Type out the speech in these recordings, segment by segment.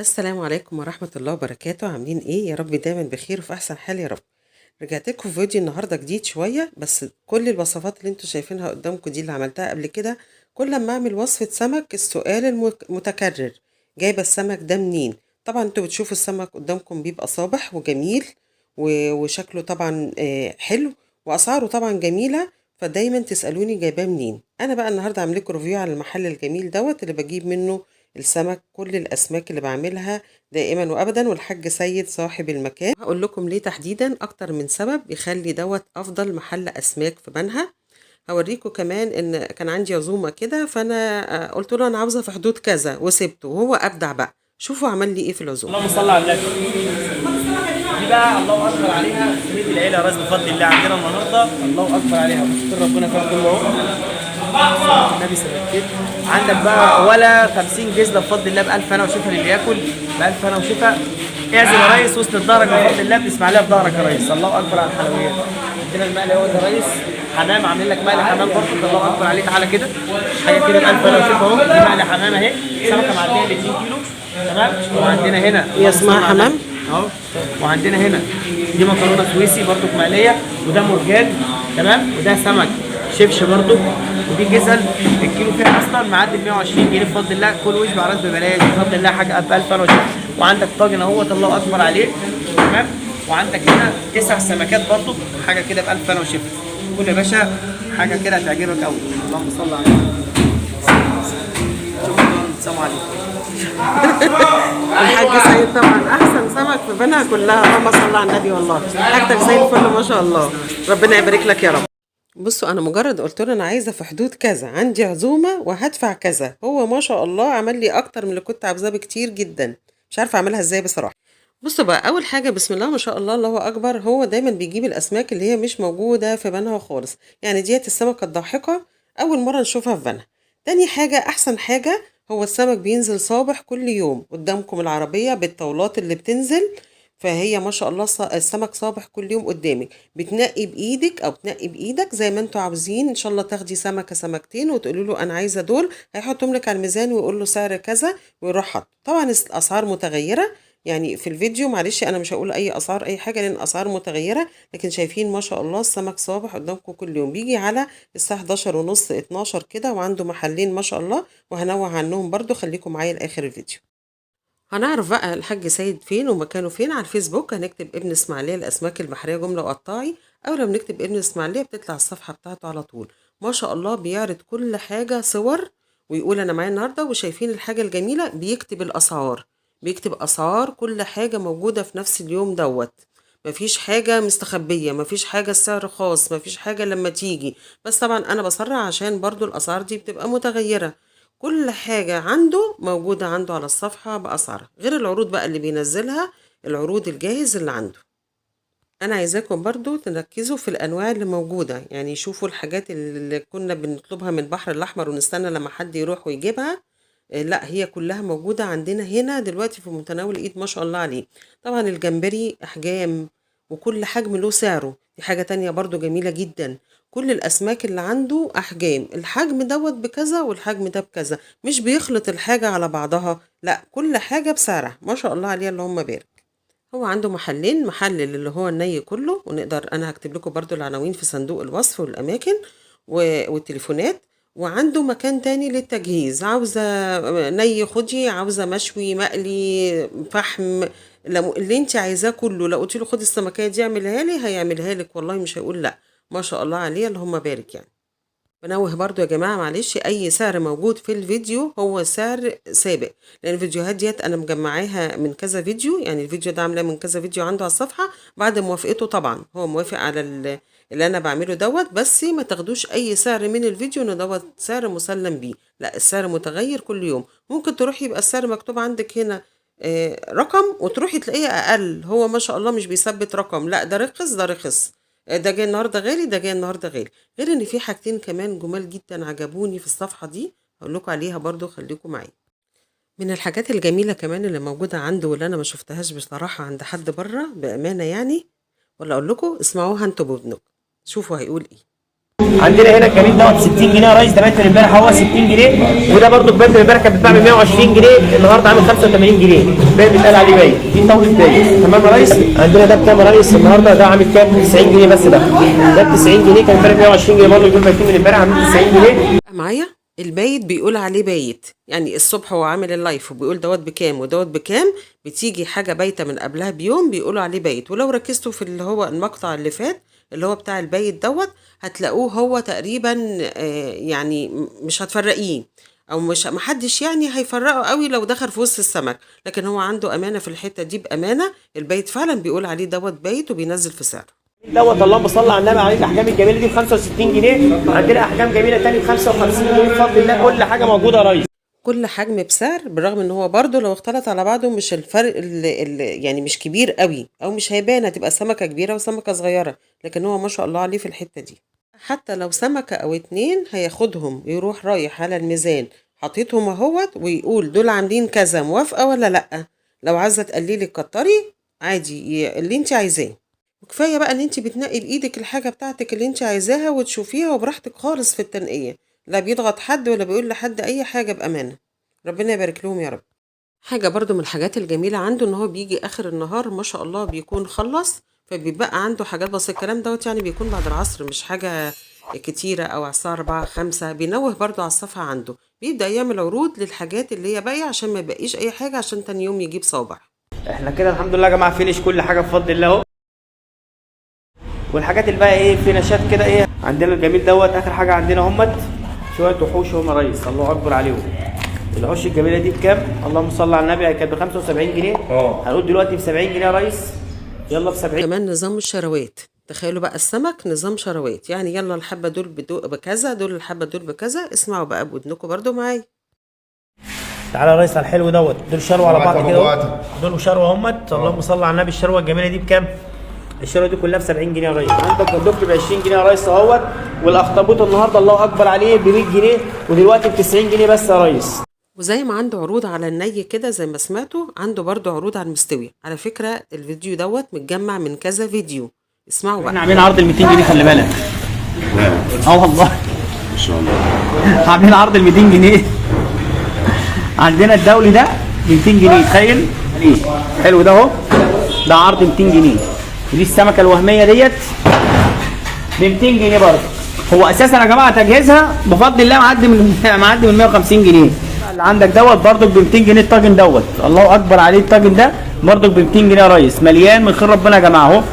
السلام عليكم ورحمة الله وبركاته. عاملين ايه؟ يا رب دايما بخير وفي احسن حال يا رب. رجعت لكم في فيديو النهارده جديد شوية، بس كل الوصفات اللي انتوا شايفينها قدامكم دي اللي عملتها قبل كده. كل ما اعمل وصفة سمك السؤال المتكرر، جايبة السمك ده منين؟ طبعا انتوا بتشوفوا السمك قدامكم بيبقى صابح وجميل وشكله طبعا حلو واسعاره طبعا جميلة، فدايما تسألوني جايباه منين. انا بقى النهارده عامل لكم review على المحل الجميل دوت اللي بجيب منه السمك، كل الأسماك اللي بعملها دائما وأبدا، والحاج سيد صاحب المكان. هقول لكم ليه تحديدا أكتر من سبب يخلي دوت أفضل محل أسماك في بنها. هوريكم كمان إن كان عندي عزومة كده، فأنا قلت له أنا عاوزة في حدود كذا وسبته، وهو أبدع بقى. شوفوا عمل لي إيه في العزومة. اللهم صل على النبي. دي بقى الله اكبر عليها سميد العيلة راس بفضل الله عندنا النهارده، الله اكبر عليها، بستر ربنا فيها كله اهو. النبي سمكتين عندك بقى ولا 50 جزله بفضل الله ب1000 انا وشفا للي ياكل ب1000 انا وشفا. اعزل يا ريس وسط ظهرك بفضل الله، بتسمع لها في ظهرك يا ريس. الله اكبر على الحلويات. عندنا المقلي اهو يا ريس، حمام عاملين لك مقلي حمام برضه، الله اكبر عليه. تعالى كده حاجة كده ب1000 انا وشفا اهو. دي مقلي حمام اهي، سمكة معدية ل 2 كيلو تمام. وعندنا هنا هي اسمها حمام اهو. وعندنا هنا دي مكرونه سويسي برضو مقلية، وده مرجان تمام، وده سمك شبش برضو، ودي جزل الكيلو فيها اصلا معدي 120 جنيه بفضل الله. كل وجبة على راس ببلاش بفضل الله، حاجة ب 1000 انا. وعندك طاجن اهوت الله اكبر عليه تمام. وعندك هنا 9 سمكات برضو، حاجة كده ب 1000 انا وشفا. كل يا باشا حاجة كده هتعجبك قوي. اللهم صل على النبي. شكرا، السلام عليكم. الحاج سيد طبعا احسن سمك في بنها كلها، اللهم صل على النبي. والله حاجتك زي الفل ما شاء الله، ربنا يبارك لك يا رب. بصوا انا مجرد قلت له انا عايزه في حدود كذا، عندي عزومة وهدفع كذا، هو ما شاء الله عمل لي اكتر من اللي كنت عاوزاه بكتير جدا. مش عارفه اعملها ازاي بصراحة. بصوا بقى، اول حاجة بسم الله ما شاء الله الله اكبر، هو دايما بيجيب الاسماك اللي هي مش موجودة في بنها خالص، يعني ديت السمكة الضاحكه اول مرة نشوفها في بنها. تاني حاجة احسن حاجة، هو السمك بينزل صابح كل يوم قدامكم العربية بالطاولات اللي بتنزل، فهي ما شاء الله السمك صابح كل يوم قدامك، بتنقي بايدك او بتنقي بايدك زي ما انتوا عاوزين. ان شاء الله تاخدي سمكة سمكتين وتقولي له انا عايزه دول، هيحطهم لك على الميزان ويقول له سعر كذا ويروح حاطه. طبعا الاسعار متغيرة، يعني في الفيديو معلش انا مش هقول اي اسعار اي حاجة لان الاسعار متغيرة، لكن شايفين ما شاء الله السمك صابح قدامكم كل يوم، بيجي على الساعة 11:30 12 كده، وعنده محلين ما شاء الله، وهنوه عنهم برضو. خليكم معايا لاخر الفيديو. هنعرف بقى الحاج سيد فين ومكانه فين. على الفيسبوك هنكتب ابن اسماعيليه الاسماك البحرية جملة وقطاعي، او لو نكتب ابن اسماعيليه بتطلع الصفحة بتاعته على طول. ما شاء الله بيعرض كل حاجة صور ويقول انا معايا النهارده، وشايفين الحاجة الجميلة بيكتب الاسعار، بيكتب اسعار كل حاجة موجودة في نفس اليوم دوت، مفيش حاجة مستخبيه، مفيش حاجة السعر خاص، مفيش حاجة لما تيجي. بس طبعا انا بسرع عشان برضو الاسعار دي بتبقى متغيرة. كل حاجة عنده موجودة عنده على الصفحة بأسعارها، غير العروض بقى اللي بينزلها، العروض الجاهز اللي عنده. أنا عايزاكم برضو تركزوا في الأنواع اللي موجودة، يعني شوفوا الحاجات اللي كنا بنطلبها من البحر الأحمر ونستنى لما حد يروح ويجيبها، لا هي كلها موجودة عندنا هنا دلوقتي في متناول الإيد ما شاء الله عليه. طبعا الجمبري أحجام وكل حجم له سعره، دي حاجة تانية برضو جميلة جدا. كل الأسماك اللي عنده أحجام، الحجم دوت بكذا والحجم ده بكذا، مش بيخلط الحاجة على بعضها، لا كل حاجة بسعرها ما شاء الله عليها اللهم بارك. هو عنده محلين، محل اللي هو الني كله، ونقدر أنا هكتب لكم برضو العناوين في صندوق الوصف والأماكن والتليفونات، وعنده مكان تاني للتجهيز، عاوزة ني خدي، عاوزة مشوي مقلي فحم، اللي انت عايزاه كله. لو قلت له خدي السمكية دي اعملها لي هيعملها لك، والله مش هيقول لا، ما شاء الله عليه اللهم بارك. يعني بنوه برضو يا جماعة معلش، أي سعر موجود في الفيديو هو سعر سابق، لأن الفيديوهات ديت أنا مجمعاها من كذا فيديو، يعني الفيديو ده عاملاه من كذا فيديو عنده على الصفحة بعد موافقته، طبعا هو موافق على اللي أنا بعمله دوت، بس ما تاخدوش أي سعر من الفيديو إن دوت سعر مسلم بيه، لا السعر متغير كل يوم. ممكن تروحي يبقى السعر مكتوب عندك هنا رقم وتروحي تلاقيه أقل، هو ما شاء الله مش بيثبت رقم، لا ده رخص ده رخص، ده جاي النهارده غالي ده جاي النهارده غالي. غير ان في حاجتين كمان جمال جدا عجبوني في الصفحة دي هقول لكم عليها برضو، خليكم معايا. من الحاجات الجميلة كمان اللي موجودة عنده واللي انا ما شفتهاش بصراحة عند حد بره بامانه يعني، ولا اقول لكم اسمعوها انتوا بودنكم شوفوا هيقول ايه. عندنا هنا الجميل دوت 60 جنيه يا ريس، ده بات من امبارح هو 60 جنيه، وده برده بات من امبارح كانت بتتباع ب 120 جنيه، النهارده عامل 85 جنيه، باين بيتقال عليه باين، دي طاولة باين. تمام يا ريس. عندنا ده بكام يا ريس النهارده؟ ده عامل كام؟ 90 جنيه بس، ده ب 90 جنيه، كان امبارح 120 جنيه برده، دول بايتين من امبارح عاملين 90 جنيه. معايا البايت بيقول عليه بايت، يعني الصبح هو عامل ال live وبيقول دوت بكام ودوت بكام، بتيجي حاجة بايتة من قبلها بيوم بيقولوا عليه بايت. ولو ركزتوا في اللي هو المقطع اللي فات اللي هو بتاع البايت دوت، هتلاقوه هو تقريبا يعني مش هتفرقيه، او مش محدش يعني هيفرقه قوي لو دخل في وسط السمك، لكن هو عنده امانة في الحتة دي بأمانة. البايت فعلا بيقول عليه دوت بايت وبينزل في سعره دوت. اللهم صل على النبي عليه. الاحجام الجميلة دي ب 65 جنيه، عندنا احجام جميلة تاني ب 55 جنيه بفضل الله، كل حاجة موجودة يا ريس. كل حجم بسعر، بالرغم ان هو برضو لو اختلط على بعضه مش الفرق اللي يعني مش كبير قوي او مش هيبان، هتبقى سمكة كبيرة وسمكة صغيرة، لكن هو ما شاء الله عليه في الحتة دي. حتى لو سمكة او اتنين هياخدهم يروح رايح على الميزان حاططهم اهوت ويقول دول عاملين كذا، موافقة ولا لأ؟ لو عايزة تقللي كتري عادي، اللي انت عايزاه. وكفاية بقى ان انت بتنقي بايدك الحاجة بتاعتك اللي انت عايزاها وتشوفيها وبراحتك خالص في التنقية، لا بيضغط حد ولا بيقول لحد اي حاجة بأمانة. ربنا يبارك لهم يا رب. حاجة برضو من الحاجات الجميلة عنده ان هو بيجي اخر النهار ما شاء الله بيكون خلص، فبيبقى عنده حاجات، بس الكلام دوت يعني بيكون بعد العصر، مش حاجة كتيرة او على الساعة 4 5. بينوه برضو على الصفحة عنده، بيبدأ يعمل عروض للحاجات اللي هي باقية عشان ما يبقيش اي حاجة، عشان تاني يوم يجيب صوابع. احنا كده الحمد لله يا جماعة finish كل حاجة بفضل الله اهو، والحاجات اللي بقى ايه فيناشات كده. ايه عندنا الجميل دوت اخر حاجة عندنا همت شوية وحوش هم يا ريس، الله اكبر عليهم. الوحوش الجميلة دي بكام؟ اللهم صل على النبي، كانت ب 75 جنيه، هنقول دلوقتي ب 70 جنيه يا ريس، يلا ب 70. كمان نظام الشراوات، تخيلوا بقى السمك نظام شراوات، يعني يلا الحبة دول بكذا، دول الحبة دول بكذا. اسمعوا بقى بودنكم برضو معايا. تعالى يا ريس على الحلو دوت، دول شروه على بعض كده، دول شروه همت. اللهم صل على النبي. الشروه الجميلة دي بكام؟ الشروه دي كلها ب 70 جنيه يا ريس. عندك الدكتور ب 20 جنيه يا ريس اهوت، والاخطبوط النهارده الله اكبر عليه ب 100 جنيه، ودلوقتي ب 90 جنيه بس يا ريس. وزي ما عنده عروض على الني كده زي ما سمعتوا، عنده برضو عروض على المستوي. على فكرة الفيديو دوت متجمع من كذا فيديو، اسمعوا بقى. احنا عاملين عرض ال 200 جنيه، خلي بالك. والله ما شاء الله عاملين عرض ال 200 جنيه. عندنا الدولي ده 200 جنيه، تخيل. حلو ده اهو، ده عرض 200 جنيه. ودي السمكة الوهمية ديت ب 200 جنيه برضه. هو اساسا يا جماعة تجهيزها بفضل الله معدي من 150 جنيه. اللي عندك دوت برضه ب 200 جنيه، الطاجن دوت الله اكبر عليه، الطاجن ده برضه ب 200 جنيه يا ريس، مليان من خير ربنا يا جماعة اهو.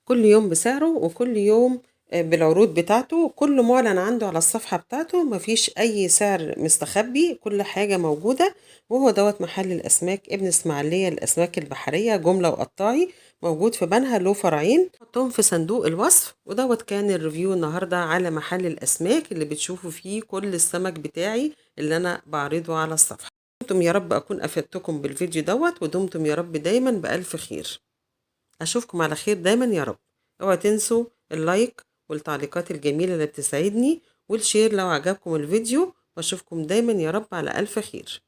كل يوم بسعره وكل يوم بالعروض بتاعته، كله معلن عنده على الصفحة بتاعته، مفيش أي سعر مستخبي، كل حاجة موجودة. وهو دوت محل الأسماك ابن اسماعيلية للأسماك البحرية جملة وقطاعي، موجود في بنها، له فرعين، حطهم في صندوق الوصف. ودوت كان ال review النهاردة على محل الأسماك اللي بتشوفوا فيه كل السمك بتاعي اللي أنا بعرضه على الصفحة. دمتم يا رب أكون أفدتكم بالفيديو دوت، ودمتم يا رب دايما بألف خير. أشوفكم على خير دايما يا رب. اوعوا تنسوا ال like والتعليقات الجميلة اللي بتسعدني، وال share لو عجبكم الفيديو، واشوفكم دايما يا رب على ألف خير.